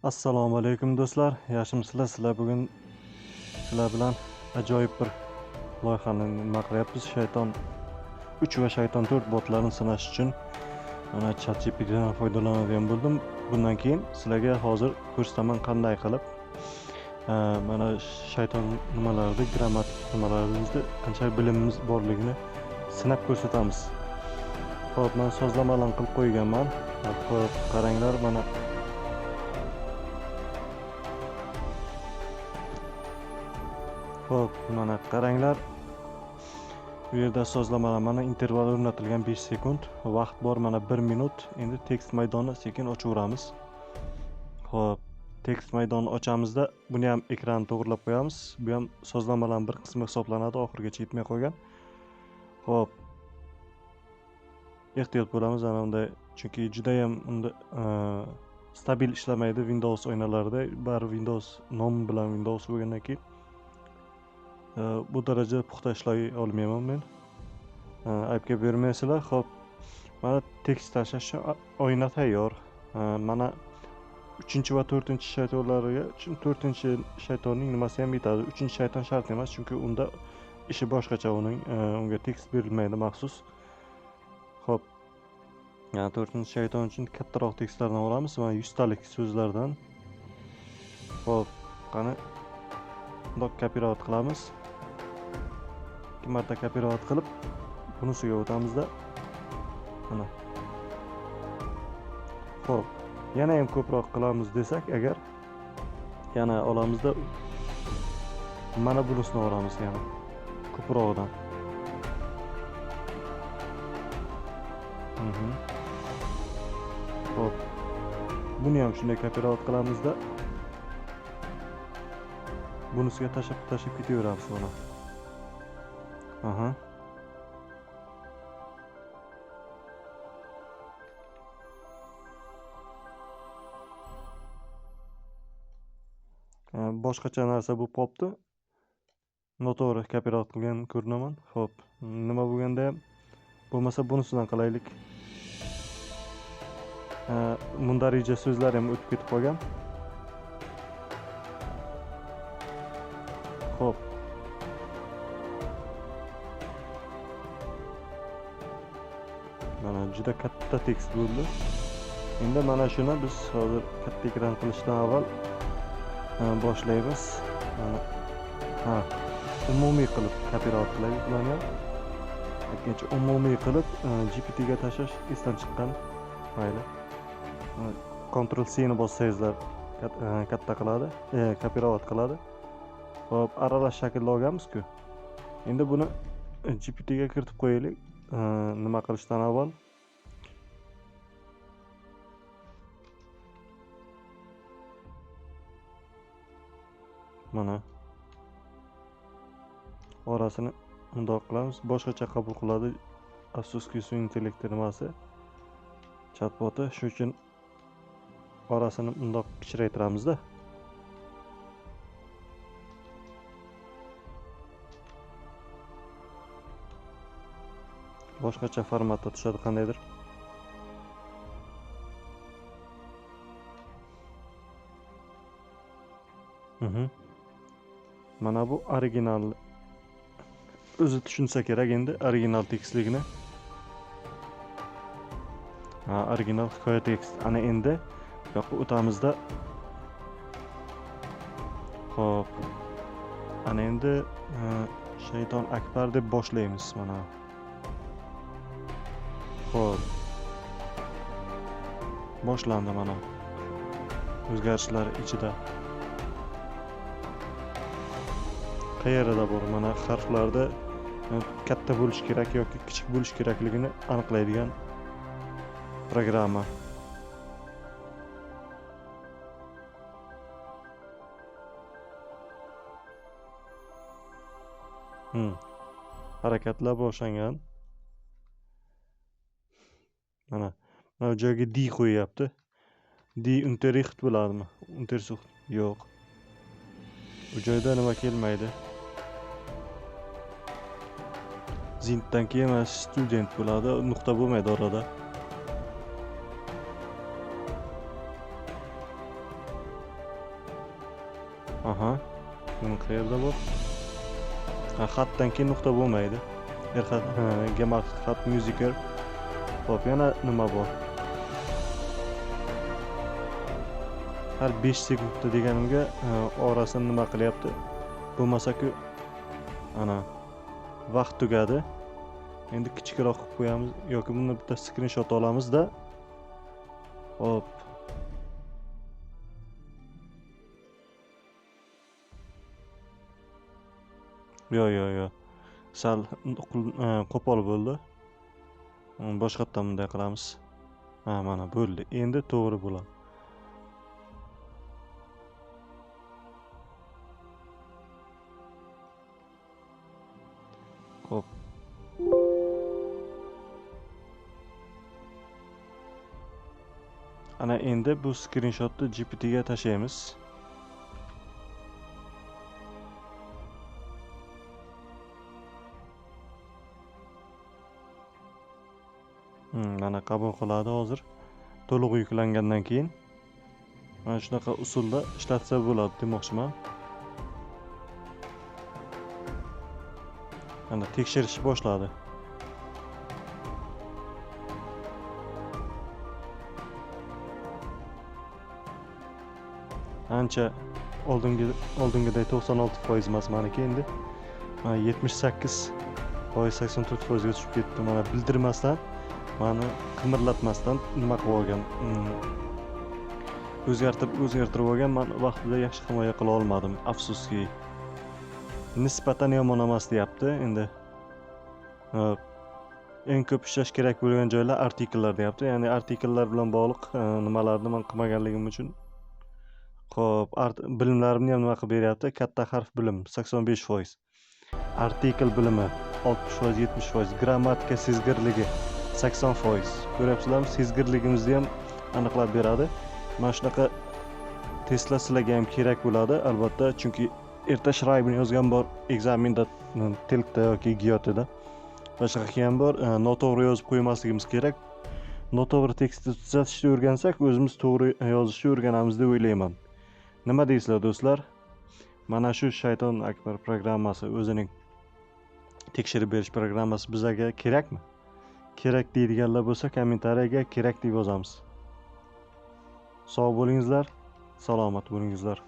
Assalomu alaykum do'stlar, yaxshimisizlar? Sizlar bugun sizlar bilan ajoyib bir loyihani nima qilyapmiz? Shayton 3 va Shayton 4 botlarini sinash uchun mana ChatGPTdan foydalanadigan bo'ldim. Bundan keyin sizlarga hozir ko'rsataman qanday qilib mana shayton nimalarni, grammatik nimalarimizni qanchalik bilimimiz borligini sinab ko'rsatamiz. Xo'p, men sozlamalarni qilib qo'yganman. Xo'p, qaranglar mana. Xo'p, mana qaranglar. Bu yerda sozlamalar mana interval o'rnatilgan 5 sekund, vaqt bor mana 1 minut. Endi tekst maydonini sekin ochaveramiz. Xo'p, tekst maydonini ochamizda buni ham ekranni to'g'rilab qo'yamiz. Bu ham sozlamalarning bir qismi hisoblanadi, oxirigacha yetmay qolgan. Xo'p. Ehtiyot bo'lamiz ana unday, chunki juda ham unda stabil ishlamaydi Windows oynalarida. Bari Windows nom bilan Windows bo'lgandan keyin bu darajada puxta ishlay olmayman men. Aybga bermaysizlar. Xo'p, mana tekst tashlash oyna tayyor. Mana 3 va 4 shaytonlarga, chunki 4 shaytonning nimasi ham yetadi. 3 shayton shart emas, chunki unda ishi boshqacha, uning unga tekst berilmaydi maxsus. Xo'p. Yana 4 shayton uchun kattaroq tekstlardan olamiz, mana 100 talik so'zlardan. Xo'p, qani bundoq kopirovat qilamiz. 2 marta kopirovat qilib bunisiga o'tamizda. Mana. Xo'p, yana ham ko'proq qilamiz desak agar yana olamizda mana bunisini olamiz yana ko'prog'idan. Xo'p. Buni ham shunday kopirovat qilamizda bunisiga tashlab ketaveramiz mana. Aha. Boshqacha narsa bo'lib qolibdi. Noto'g'ri kopirovat qilgan ko'rinaman. Xo'p, nima bo'lganda ham bo'lmasa bunisidan qilaylik. Mundarija so'zlar ham o'tib ketib qolgan. Xo'p. Mana juda katta tekst bo'ldi. Endi mana shuni biz hozir katta ekran qilishdan avval boshlaymiz. Mana ha, umumiy qilib kopirovat qilaylik bularni ham. Aytgancha umumiy qilib GPT ga tashlash esdan chiqqan. Mayli. Ctrl C ni bossangizlar katta qiladi, kopirovat qiladi. Xo'p, aralash shaklda olganmiz-ku. Endi buni GPT ga kiritib qo'yaylik. Nima qilishdan avval mana orasini bundoq qilamiz, boshqacha qabul qiladi. Afsuski, sun'iy intellekt nimasi chatboti, shu uchun orasini bundoq kichraytiramizda. Boshqacha formatda tushadi qandaydir. Mana bu original, o'zi tushunsa kerak endi original tekstligini. Ha, original hikoya tekst. Ana endi bu yoqqa o'tamizda. Xo'p. Ana endi Shayton Akbar deb boshlaymiz mana. Xo'p. Boshlandi mana. O'zgarishlar ichida. Qayerida bor mana harflarda katta bo'lish kerak yoki kichik bo'lish kerakligini aniqlaydigan programma. Harakatlar boshlangan. Mana bu joyga D qo'yyapti. D unterricht bo'ladimi? Untersucht yo'q. Bu joyda nima kelmaydi? Zintdan keyin mana student bo'ladi, nuqta bo'lmaydi orada. Aha. Buni qayerda bor? Ha, xatdan keyin nuqta bo'lmaydi. Gemacht hat Musiker. Xo'p, yana nima bor? Har 5 sekundda deganimga orasini nima qilyapti? Bo'lmasa-ku ana vaqt tugadi. Endi kichikroq qilib qo'yamiz yoki buni bitta screenshot olamizda. Xo'p. Yo, yo, yo. Sal qo'pol bo'ldi. Boshqatdan bunday qilamiz. Ha, mana bo'ldi. Endi to'g'ri bo'ladi. Xo'p. Ana endi bu screenshotni GPT ga tashlaymiz. Mana qabul qiladi hozir. To'liq yuklangandan keyin mana shunaqa usulda ishlatsa bo'ladi demoqchiman. Mana tekshirish boshladi. Ancha oldingiday 96% emas maniki endi. Mana 78%, 84% ga tushib ketdi. Mana bildirmasdan, mani qimirlatmasdan nima qilib olgan, o'zgartirib olgan. Men vaqtida yaxshi himoya qila olmadim, afsuski. Nisbatan yomon emas deyapti. Endi eng ko'p ishlash kerak bo'lgan joylar artikllar deyapti. Ya'ni artikllar bilan bog'liq nimalarni men qilmaganligim uchun. Xo'p, bilimlarimni ham nima qilib beryapti? Katta harf bilim 85%. Artikl bilimi 60%, 70%, grammatika sezgirligi 80%. Ko'ryapsizlarmi? Sezgirligimizni ham aniqlab beradi. Mana shunaqa testlar sizlarga ham kerak bo'ladi albatta, chunki erta shraybni yozgan bor ekzamenda, telkda yoki giyotida. Boshqa ham bor, noto'g'ri yozib qo'ymasligimiz kerak. Noto'g'ri tekstni tuzatishni o'rgansak, o'zimiz to'g'ri yozishni o'rganamiz deb o'ylayman. Nima deysizlar do'stlar? Mana shu Shayton Akbar programmasi, o'zining tekshirib berish programmasi bizga kerakmi? Kerak deydiganlar bo'lsa, kommentariyaga kerak deb yozamiz. Sog' bo'lingizlar, salomat bo'lingizlar.